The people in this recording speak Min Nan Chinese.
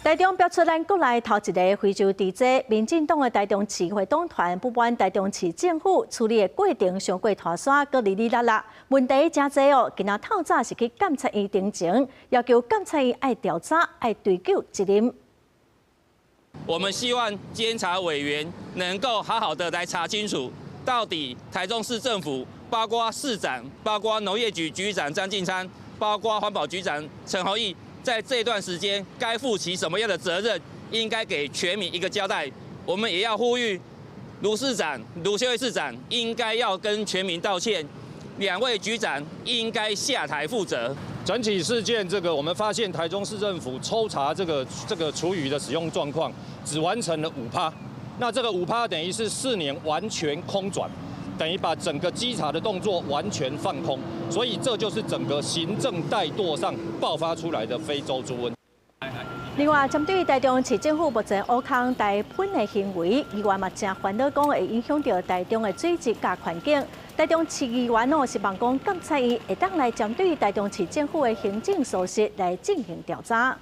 台中飆出咱國內頭一个非洲豬災，民進黨的台中市會黨團不滿台中市政府處理的過程傷過拖沙，閣哩哩啦啦，問題誠濟哦。今仔透早是去監察院陳情，要求監察院愛調查、愛追究責任。我們希望監察委員能夠好好的來查清楚，到底台中市政府，包括市長、包括農業局局長張進昌、包括環保局長陳弘毅，在這段時間該負起什麼樣的責任，應該給全民一個交代。我們也要呼籲盧市長、盧秀燕市長應該要跟全民道歉，兩位局長應該下台負責。整起事件，這個我們發現台中市政府抽查這個廚餘的使用狀況，只完成了五趴，那這個五趴等於是4年完全空轉，等於把整個稽查的動作完全放空，所以這就是整個行政怠惰上爆發出來的非洲豬瘟。另外，針對台中市政府目前挖空台噴的行為，議員嘛誠煩惱，講會影響著台中的水質佮環境。台中市議員哦，希望講監察院會當來針對台中市政府的行政疏失來進行調查。